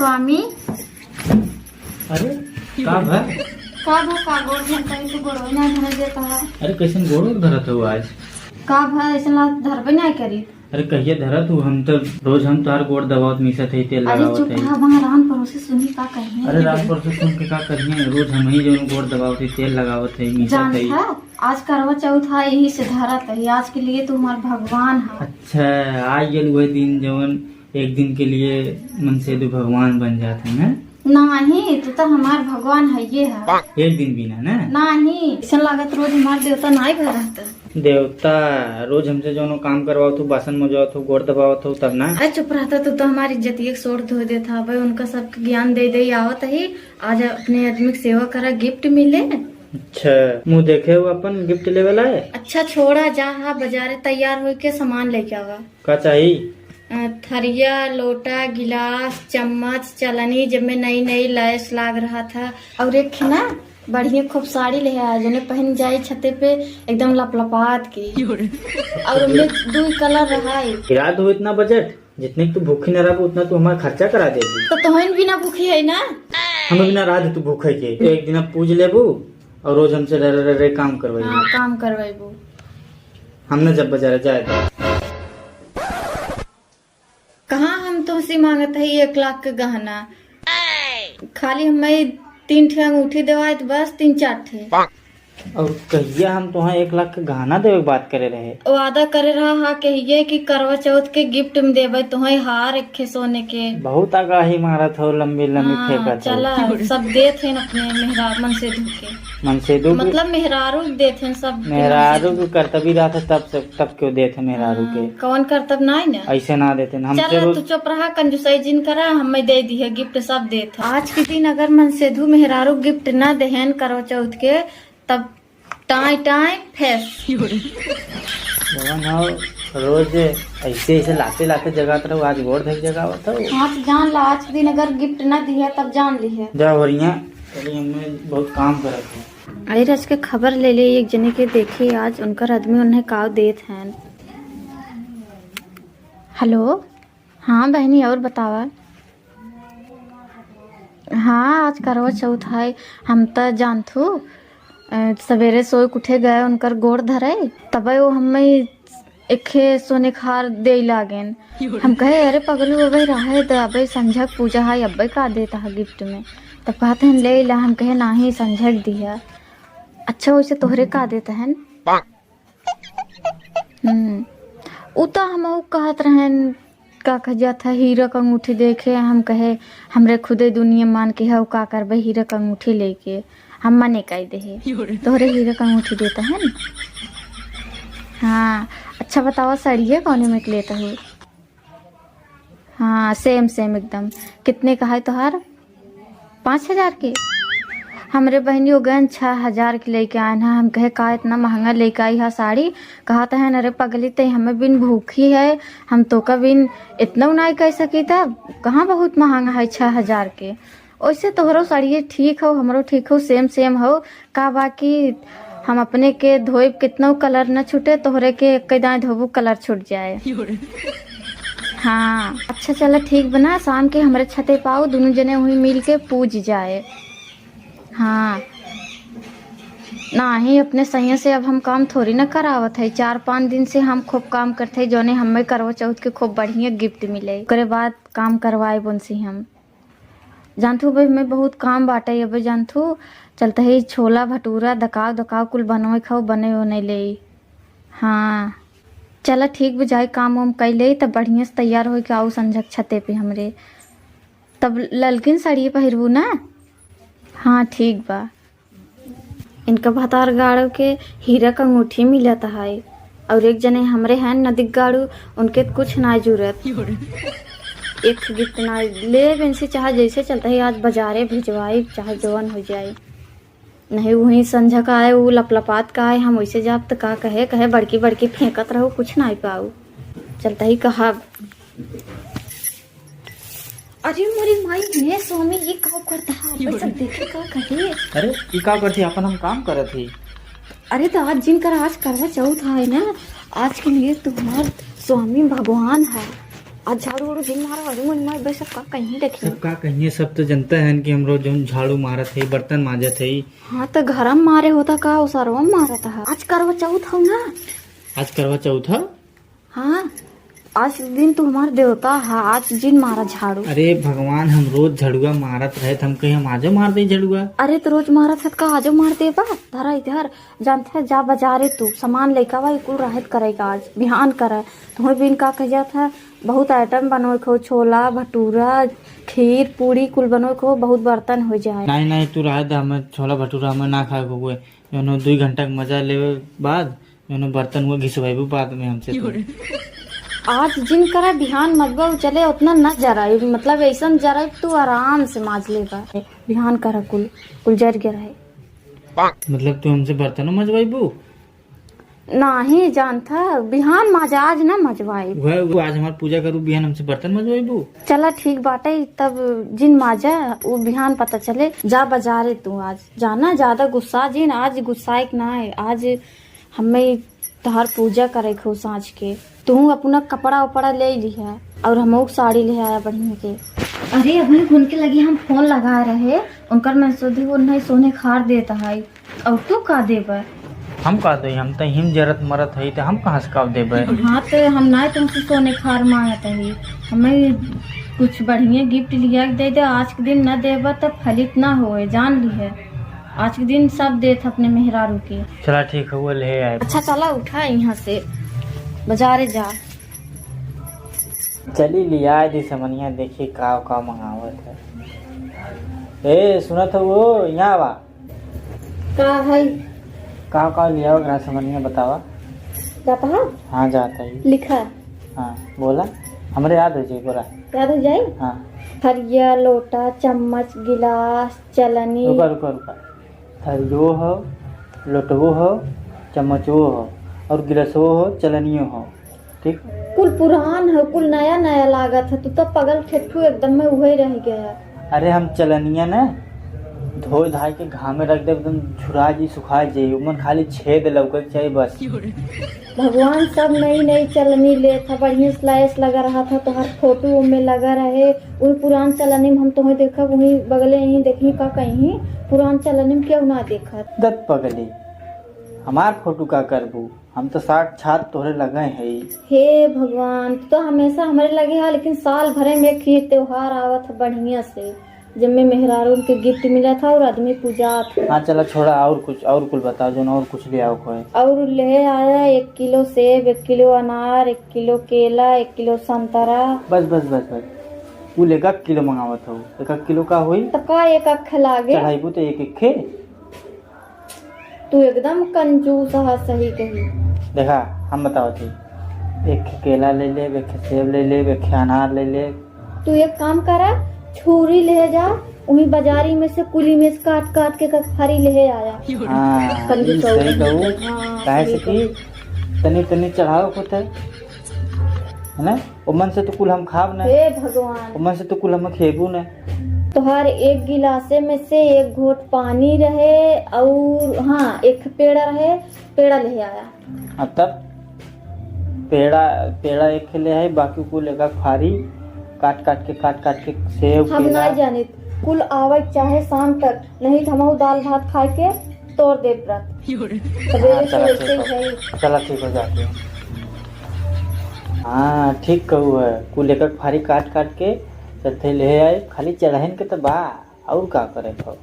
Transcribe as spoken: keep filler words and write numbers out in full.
स्वामी। अरे, का भा? का भा, का गोड़ धरत है, तू गोड़वे ना धरे देत है। अरे, कैसन गोड़ धरत हो आज? का भा, ऐसन लात धरबे ना करी। अरे, कहिए धरत हूँ, हम तो रोज हम तोहार गोड़ दबावत मिसत है, तेल अरे, लगावत चुप है। रहा, वहाँ रान पड़ोसी सुनी का करिहैं। अरे, रान पड़ोसी सुन के का करिहैं, रोज हम ही जो गोड़ दबावत है, तेल लगावत है, मिसत जानत है। है, आज करवा चौथ है, यही से धरत है, आज के लिए तू हमार भगवान है। अच्छा, आ गेल वह दिन जवन एक दिन के लिए मनसेधु भगवान बन जात है ना? नाही, तू तो हमार भगवान है, ये है। एक दिन बिना ना? नाही, ऐसन लागत रोज हमार देवता नाई घर रहता। देवता रोज हमसे जोनो काम करवावत हो, बासन मजवावत हो, गोड़ दबावत हो, तब ना? अरे चुप रहता, तू तो हमारी इज्जतिया के सोर धो देत हा। भाई उनका सबके ज्ञान दे दे आवत ही, आज अपने आदमी के सेवा करा, गिफ्ट मिले। अच्छा, मुँह देखे हो अपन गिफ्ट लेवे ला है? अच्छा छोड़ा, जा हा बाजारे तैयार होके सामान लेके आवा। का चाही? अ, थरिया, लोटा, गिलास, चम्मच, चलनी, जेमे नई नई लैस लाग रहा था। और एक है ना, बढ़िया खूब साड़ी ले आया, जोने पहन जाए छते पे एकदम लपलपात की। और उनमें दो कलर रहा है। गिरा दो इतना बजट, जितने की तू भूखी ना रहबू, उतना तू हमारा खर्चा करा देबू। तो तोहन भी ना भूखी है ना? हम भी ना रह दे तू भूखे के। एक दिन अब पूज लेबू और रोज हमसे रे, रे, रे काम करवाई। हाँ, काम करवाईबू। हम ना जब बाजार जाए तो। कहाँ हम तुमसे मांगत है एक लाख के गहना, खाली हमें तीन ठे अंगूठी देवाए तो बस, तीन चार ठे। और कहिया हम तुहाँ एक लाख के गहना देवे के बात करे रहे? वादा करे रहा हा कहिए कि करवा चौथ के गिफ्ट में देवे तुहे हार एक ठे सोने के। बहुत आगाही मारत हो, लंबी लंबी हाँ, फेंकत हो। चला, सब देत हैं अपने मेहरा मनसेधु के। मनसेधु के? मतलब मेहरारू के देत हैं सब। मेहरारू के कर्तव्य रहत है तब से तब क्यों देत है मेहरारू के? हाँ, कौन करतब नाई ना? ऐसे ना देते ना, हमसे चल, रोज तू चुप रहा, कंजूसाई जिन करा, हमें दे दिया गिफ्ट, सब देत है। आज के दिन अगर मनसेधु मेहरारू गिफ्ट ना देहन करवा चौथ के, तब टाई टाई फेस। जवन हो, रोज ऐसे ऐसे लाते लाते जगात रहो, आज गोड़ धक जगावत हो। हाँ, तो जान ला, आज के दिन अगर गिफ्ट ना दिया, तब जान ली है। जा हो रही है, चलिए, हमें बहुत काम करत है। अरे, रच के खबर ले ले एक जने के, देखी आज उनकर आदमी उन्हें का देत हैं। हेलो, हाँ बहनी, और बतावा। हाँ, आज करवा चौथ है, हम त जानथू, अ, सवेरे सोए के उठे गए उनकर गोड़ धरे, तबे वो हमें एक सोने के हार दे लागेन। हम कहे, "अरे पगलू, अबे रहे द, अबे संझक पूजा है, अबे का देता है गिफ्ट में?" तब कहत हैं, "ले ला।" हम कहे, "नाही, संझक दिया।" अच्छा, वैसे तोहरे का देता है? हम्म, उ त हमहू कहत रहन, का कह जात है, हीरा क अंगूठी देखे, हम कहे, "हमरे खुदे दुनिया मान के है, का करबे हीरा क अंगूठी लेके?" हम मने कई देहे। तोहरे हीरा क अंगूठी देता है ना? हाँ, अच्छा बतावा, सड़िया कौने में के लेता हो? हाँ, सेम सेम एकदम। कितने का है तोहार? पाँच हजार के? हमरे बहनी वो गहन छः हजार के लेके आयन है। हम कहे, "का इतना महंगा लेके आई है साड़ी?" कहत है, "अरे पगली, ते हमें बिन भूखी है, हम तो का बिन इतना नाई कह सकी था, कहाँ बहुत महंगा है छः हजार के।" ओइसे तोहरो साड़िए ठीक हो, हमरो ठीक हो, सेम सेम हो। का बा कि हम अपने के धोइब, कितनो कलर न छूटे, तोहरे के एक दाएं धोबू कलर छूट जाए। हाँ, अच्छा चला ठीक बना, शाम के हमरे छते पाओ, दोनों जने वहीं मिल के पूज जाए। हाँ, नाही अपने सैया से अब हम काम थोड़ी न करावत है। चार पाँच दिन से हम खूब काम करत है, जौने हमें करवा चौथ के खूब बढ़िया गिफ्ट मिले, ओकरे बाद काम करवाए उनसे हम। जानथू भाई, मैं बहुत काम बाटे अबे, जानथू, चलते ही छोला भटूरा दकाव दकाव कुल बनवे खाओ, बने उने ले। हाँ, चला ठीक बा, जाए काम वाम कई ले, तब बढ़िया से तैयार होके आऊ संझक छते पे हमरे। तब ललकिन साड़ी पहिरबू ना? हाँ, ठीक बा। इनका भतार गाड़ो के हीरा क अंगूठी मिलत है, और एक जने हमरे हैं नदी गाड़ू, उनके कुछ ना जरूरत। एक ठो गिफ्ट ना लेब इनसे, चाहे जैसे चलता है, आज बाजारे भिजवाई, चाहे जवन हो जाए। नहीं वहीं संझा का आए, वो लपलपात का आए, हम वैसे जाब त का कहे, कहे बड़की बड़की फेंकत रहो, कुछ ना पाऊ। चलता ही कहा, अरे मोरी माई, ये स्वामी, ये का करता है? अरे सब देखे का कहे? अरे, ई का करती? अपन हम काम करत ही। अरे तो आज जिनकर आज करवा चौथ है ना, आज के लिए तुम्हार स्वामी भगवान है। आज झाड़ू उड़ू जिन मारा, अरे मोरी माई, बे सब का कहीं देखी। सब का कहिए, सब तो जनता है कि हम रोज जौन झाड़ू मारत है, बर्तन माजत है। हाँ, तो घरम मारे होता का, ओसरवा मारत है। आज करवा चौथ हौ ना? आज करवा चौथ है? हाँ, आज दिन तू हमार देवता है, आज जिन मारा झाड़ू। अरे भगवान, हम रोज झड़ुआ मारत रहे, तो हम कहीं हम आजो मार दे झड़ुआ? अरे, तो रोज मारत है, का आजो मार देबा? धरा इधर, जानत है, जा बजारे तू सामान लइका बा, कुल रहत करेगा आज, बिहान करे। तुम्हें बिन का कह जात है, बहुत आइटम बनोए को, छोला, भटूरा, खीर, पूड़ी, कुल बनोए को, बहुत बर्तन हो जाए। नहीं, नहीं, तू रहे दे, हमें छोला भटूरा हमें ना खाए को हुए। जौन दुई घंटा के मजा लेवे बाद, जौन बर्तन हुए घिसवाइबू बाद में हमसे तू। आज जिन करा बिहान मजबा उ चले, उतना न जराई, मतलब ऐसन जराई तू आराम से माज लेबा। बिहान करा कुल, कुल जर गया रहे। मतलब तू हमसे बर्तनों मजवाइबू? नाही जानता, बिहान माजा, आज ना मजवाई। वह, वो आज हमार पूजा करू, बिहान हमसे बर्तन मजवाइबू? चला ठीक बाटे, तब जिन माजा, वो बिहान पता चले। जा बजारे तू आज, जाना ज्यादा गुस्सा जिन, आज गुस्साए के ना है, आज हमें तोहार पूजा करे के हो सांझ के। तू अपना कपड़ा उपड़ा ले लिहा और हमहू साड़ी ले आया बढ़िया के। अरे अभी उनके लगे हम फोन लगा रहे, उनकर मैं सोधी वो नहीं सोने खार देता है। और तू का देबे? हम का देई, हम त हिम जरत मरत हई, त हम कहाँ से का देबे? हाँ, त हम ना तुमसे सोने खार मांगत हई, हमें कुछ बढ़िया गिफ्ट लिया के दे दे। आज के दिन न देबे त फलित ना होए, जान लिहे। आज के दिन सब देत अपने मेहरारू के। चला ठीक है, वो ले आए। अच्छा चला उठा यहाँ से, बजारे जा। चली लिया दी समनिया, देखी का का मंगावत है। ए सुनत हो, वो यहाँ बा। का है? का का लिया ओकरा समझ में बतावा। जाता है? हाँ, जाता है। लिखा। हाँ, बोला। हमरे याद हो जाई, बोला। याद हो जाई? हाँ। थरिया, लोटा, चम्मच, गिलास, चलनी। रुका, रुका, रुका। थरियो हो, लोटवो हो, चम्मचवो हो, और गिलासवो हो, चलनियो हो। ठीक। कुल पुरान है, कुल नया नया लागत है। तू तो पगल ठेठू एकदम में उहे रह गया। अरे हम चलनिया न धोए धाए के घामे रख दे, एकदम झुरा जी, सुखा जाई, उमन खाली छेद लौके के चाहिए बस। भगवान सब नई नई चलनी लेत है, बढ़िया से लैस लगा रहा था, तोहर फोटो में लगा रहे। वही पुरान चलनी में हम तोहे देखब, वही बगले यहीं देखी का कहीं पुरान चलनी में क्यों ना देखत। दत पगली, हमार फोटो का करबू? हम तो साक्षात तोहरे लगे हई। हे भगवान, तू तो हमेशा हमरे लगे है, लेकिन साल भरे में एक ही त्योहार आवत है बढ़िया से, जेमे मेहरारू के गिफ्ट मिलत है और आदमी पूजात है। हाँ, चला छोड़ा, और कुछ, और कुछ बताओ, जौन और कुछ ले आओ कोई। और ले आया एक किलो सेब, एक किलो अनार, एक किलो केला, एक किलो संतरा। बस, बस, बस, बस, कुल एक एक किलो मंगावत हो। एक एक किलो का होई? तो का एक अख लागे? चढ़ाईबू तो एक एक खे। तू एकदम कंजूस ह, सही कही। देखा, हम बतावत ही, एक खे केला ले लेब, एक खे सेब ले लेब, एक खे अनार ले लेब। तू एक काम करा, छुरी ले जा, वही बाजारी में से कुली में से काट काट के कखफारी ले आया। हाँ, कंजूस ई सही हो। कहू, हाँ, काहे से सही कि तनी तनी चढ़ावे के होते, है ना? ओमन से तो कुल हम खाब न। हे भगवान। ओमन से तो कुल हम खेबू न। तोहार एक गिलासे में से एक घोट पानी रहे और हाँ, एक पेड़ा रहे, पेड़ा ले आया। हाँ, तब पेड़ा, पेड़ा एक ले है, बाकी कुल एक फारी काट काट के, काट काट के सेव हम केला। ना जानित, कुल आवे चाहे शाम तक, नहीं तो हमहू दाल भात खाए के तोड़ देब व्रत। सवेरे हाँ, से चला ऐसे ठीक ही हो। है। चला ठीक हो जाती है। हाँ, ठीक कहू है। कुल एक एक फारी काट काट के चलते ले आए, खाली चढ़ाइन के तो बा, और का करे को?